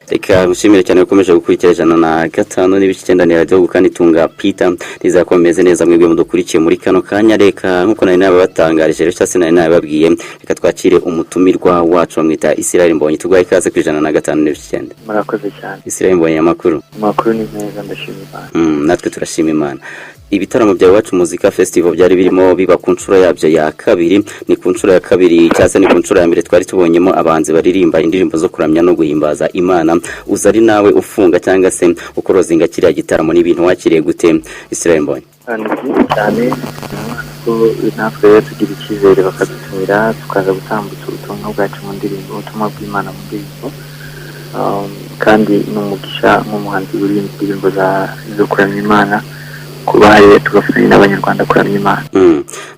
Reka mushimire cyane ukomeje gukurikira 105.9 ni radiyo kandi tunga Peter. Nizera ko mumeze neza mwebwe mudukurikiye muri kano kanya. Reka nk'uko nari nababatangarije rero, cyangwa se nari nababwiye, reka twakire umutumirwa wacu, bamwita Israel Mbonyi. Tuguhaye ikaze ku 105.9. Murakoze cyane. Israel Mbonyi, amakuru? Amakuru ni meza, ndashima Imana. Natwe turashima Imana. Ibitaramo bya Iwacu Muzika Festival byari birimo biba ku nshuro yabyo ya kabiri. Ni ku nshuro ya kabiri cyangwa se ni ku nshuro ya mbere twari tubonyemo abahanzi baririmba indirimbo zo kuramya no guhimbaza Imana, uza ari nawe ufunga cyangwa se ukorozinga kiriya gitaramo. Ni ibintu wakiriye gute, Israel Mbonyi? Ni byiza cyane ko natwe rero tugira icyizere bakadutumira, tukaza gutambutsa ubutumwa bwacu mu ndirimbo, ubutumwa bw'Imana mu ndirimbo. Kandi ni umugisha nk'umuhanzi uririmba indirimbo zo kuramya Imana kuba hariya tugafatanya n'Abanyarwanda kuramya Imana.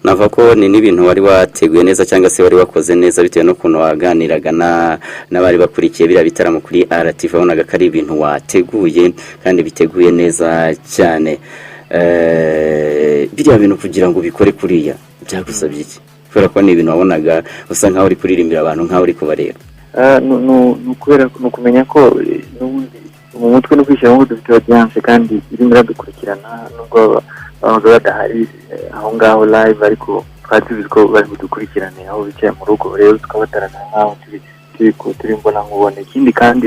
Navuga ko ni n'ibintu wari wateguye neza cyangwa se wari wakoze neza, bitewe n'ukuntu waganiraga n'abari bakurikiye biriya bitaramo kuri RTV, wabonaga ko ari ibintu wateguye kandi biteguye neza cyane. Biriya bintu kugira ngo ubikore kuriya byagusabye iki? Kubera ko ni ibintu wabonaga usa nkaho uri kuririmbira abantu, nkaho uri kubareba. Ni ukubera ni ukumenya ko n'ubundi mu mutwe no kwishyiramo ko dufite audience kandi irimo iradukurikirana, nubwo babaga badahari aho ngaho live, ariko twari tuzi ko bari budukurikirane aho bicaye mu rugo. Rero tukabataramira nk'aho turi mbona nkubone. Ikindi kandi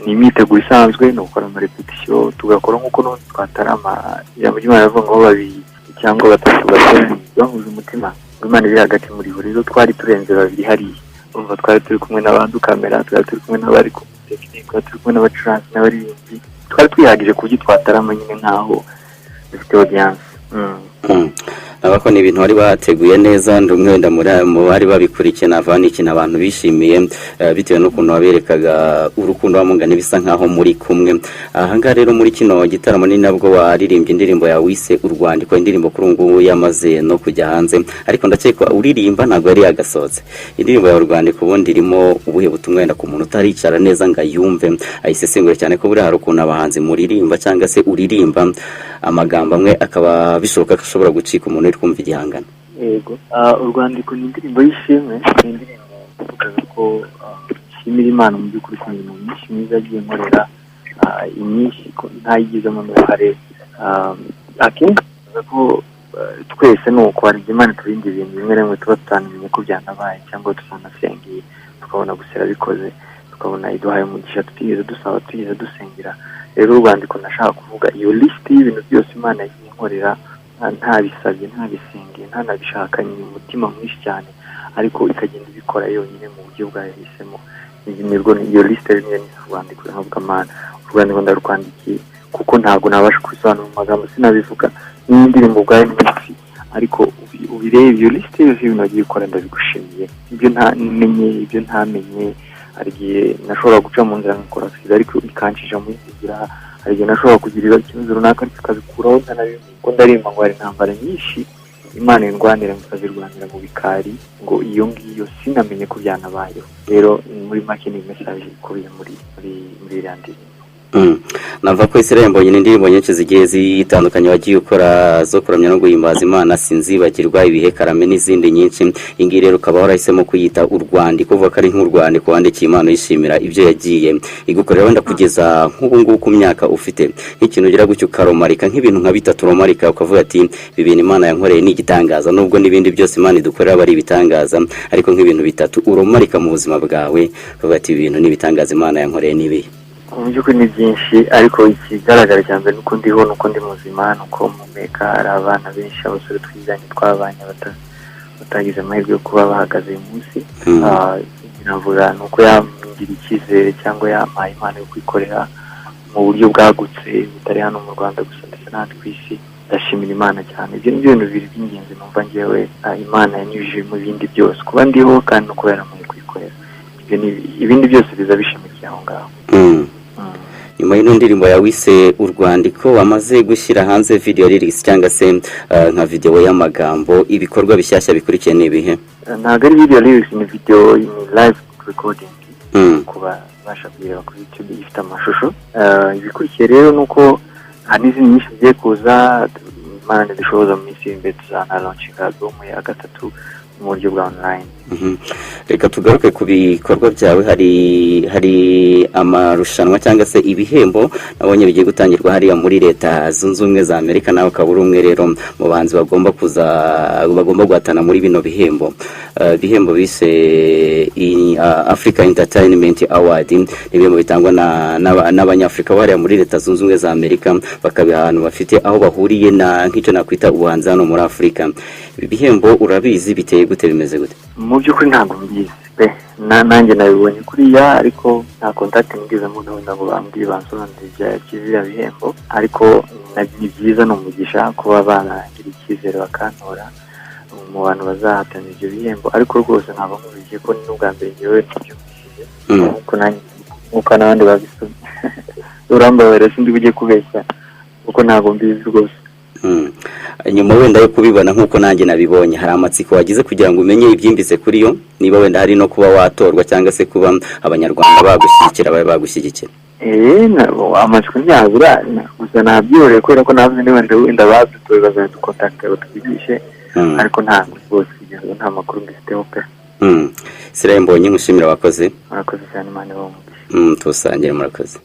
ni imyiteguro isanzwe, ni ugukora amarepetisiyo, tugakora nk'uko n'ubundi twatarama. Ijambo ry'Imana rivuga ngo babiri cyangwa batatu bateraniye bahuje umutima, ngo Imana iri hagati muri bo. Rero twari turenze babiri hariya. Urumva twari turi kumwe n'abadukamera, twari turi kumwe n'abari ku tekinike, twari turi kumwe n'abacuranzi n'abaririmbyi. Twari twihagije ku buryo twatarama nyine nk'aho dufite audience. Navuga ko ni ibintu wari wateguye neza. Ndi umwe wenda mu bari babikurikiye, navuga ni ikintu abantu bishimiye bitewe n'ukuntu waberekaga urukundo bamugana, bisa nkaho muri kumwe. Ahangaha rero muri kino gitaramo ni nabwo waririmbye indirimbo yawe wise Urwandiko, indirimbo kuri ubu ngubu yamaze no kujya hanze, ariko ndakeka uririmba ntabwo yari yagasohotse. Indirimbo yawe Urwandiko ubundi irimo ubuhe butumwa, wenda ku muntu utaricara neza ngo ayumve, ayisesengure cyane? Ko buriya hari ukuntu abahanzi muririmba cyangwa se uririmba amagambo amwe akaba bishoboka ko ashobora gucika umuntu uri kumva igihangano. Yego. Urwandiko ni indirimbo y'ishimwe, ni indirimbo ivugaga ko nshimira Imana mu by'ukuri ku mirimo myinshi myiza yagiye nkorera, imyinshi ko ntayigizemo n'uruhare. Akenshi bivuga ko twese ni uko, hari igihe Imana iturinda ibintu bimwe na bimwe tuba tutanamenye ko byanabaye cyangwa tutanasengeye, tukabona gusa irabikoze, tukabona iduhaye umugisha tutigeze dusaba, tutigeze dusengera. Rero urwandiko nashaka kuvuga iyo lisiti y'ibintu byose Imana yagiye inkorera ntabisabye, ntabisengeye, ntanabishakanye umutima mwinshi cyane, ariko ikagenda ibikora yonyine mu buryo bwayo yahisemo. Nibwo iyo lisite rero niyo nise urwandiko. Nkavuga: "Mana, urwandiko ndarukwandikiye kuko ntabwo nabasha kubisobanura mu magambo, sinabivuga, n'indirimbo ubwayo ni ngufi, ariko ubirebe iyo lisite yose y'ibintu wagiye ukora, ndabigushimiye, ibyo ntamenye, ibyo ntamenye." Hari igihe nashobora guca mu nzira nkakora accident ariko ikancisha mu yindi nzira. Hari igihe nashobora kugira ikibazo runaka ariko ikabikuraho ntanabimenye. Ko ndarimba ngo hari intambara nyinshi Imana indwanira, ikazirwanira mu bikari, ngo iyo ngiyo sinamenye ko byanabayeho. Rero muri make ni message ikubiye muri iriya ndirimbo. Navuga ko Israel Mbonyi, indirimbo nyinshi zigiye zitandukanye wagiye ukora zo kuramya no guhimbaza Imana, Sinzibagirwa, Ibihe, Karame n'izindi nyinshi. Iyi ngiyi rero ukaba warahisemo kuyita Urwandiko, uvuga ko ari nk'urwandiko wandikiye Imana uyishimira ibyo yagiye igukorera. Wenda kugeza nk'ubu ngubu ku myaka ufite, nk'ikintu ugira gutyo ukaromarika, nk'ibintu nka bitatu uromarika ukavuga ati: "Ibi bintu Imana yankoreye ni igitangaza," nubwo n'ibindi byose Imana idukorera aba ari ibitangaza, ariko nk'ibintu bitatu uromarika mu buzima bwawe ukavuga ati: "Ibi bintu ni ibitangaza Imana yankoreye," ni ibihe? Mu by'ukuri ni byinshi, ariko ikigaragara cya mbere ni uko ndiho, ni uko ndi muzima, ni uko mpumeka. Hari abana benshi, abasore twiganye, twabanye, batagize amahirwe yo kuba bahagaze uyu munsi. Navuga ni uko yangiriye icyizere cyangwa yampaye impano yo kwikorera mu buryo bwagutse, butari hano mu Rwanda gusa, ndetse n'ahandi ku isi. Ndashimira Imana cyane. Ibyo ni byo bintu bibiri by'ingenzi numva ngewe Imana yanyujije mu bindi byose: kuba ndiho kandi no kuba yarampaye kwikorera. Ibyo ni ibindi byose biza bishamikiye aho ngaho. Nyuma y'ino ndirimbo yawe wise Urwandiko, wamaze gushyira hanze video lyrics cyangwa se nka video y'amagambo, ibikorwa bishyashya bikurikiye ni ibihe? Ntabwo ari video lyrics, ni video, ni live recording ku babasha kuyireba kuri YouTube, ifite amashusho. Ibikurikiye rero ni uko hari n'izindi nyinshi zigiye kuza. Imana nidushoboza, mu minsi iri imbere tuzana launchinga album ya gatatu mu buryo bwa online. Reka tugaruke ku bikorwa byawe. Hari amarushanwa cyangwa se ibihembo nabonye bigiye gutangirwa hariya muri Leta Zunze Ubumwe za Amerika, nawe ukaba uri umwe rero mu bahanzi bagomba kuza, bagomba guhatana muri bino bihembo. Ibihembo bise Africa Entertainment Award, ni ibihembo bitangwa n'Abanyafurika hariya muri Leta Zunze Ubumwe za Amerika, bakabiha ahantu bafite aho bahuriye na nk'icyo nakwita ubuhanzi hano muri Afurika. Ibi bihembo urabizi? Biteye gute? Bimeze gute? Mu by'ukuri ntabwo mbizi pe. Nanjye nabibonye kuriya, ariko nta contact nigeze mbona wenda ngo bambwire, bansobanurire ibya biriya bihembo. Ariko ni byiza, ni umugisha kuba banagira icyizere bakantora mu bantu bazahatanira ibyo bihembo. Ariko rwose ntabwo nkubeshye ko n'ubwa mbere ngewe ntibyumvishije, nkuko nanjye, nkuko n'abandi babisomye. Urambabarira, sindi bujye kubeshya kuko ntabwo mbizi rwose. Nyuma wenda yo kubibona nk'uko nanjye nabibonye, hari amatsiko wagize kugira ngo umenye ibyimbitse kuri yo, niba wenda hari no kuba watorwa cyangwa se kuba Abanyarwanda bagushyigikira, babe bagushyigikira? Amatsiko ntiyabura, gusa nabyihoreye kubera ko navuze niba wenda badutoye bazadukontakita batuvugishe. Ariko ntabwo rwose kugira ngo nta makuru mbifiteho pe. Israel Mbonyi, nkushimira, wakoze. Murakoze cyane, Imana ibahe umugisha. Tuwusangire, murakoze.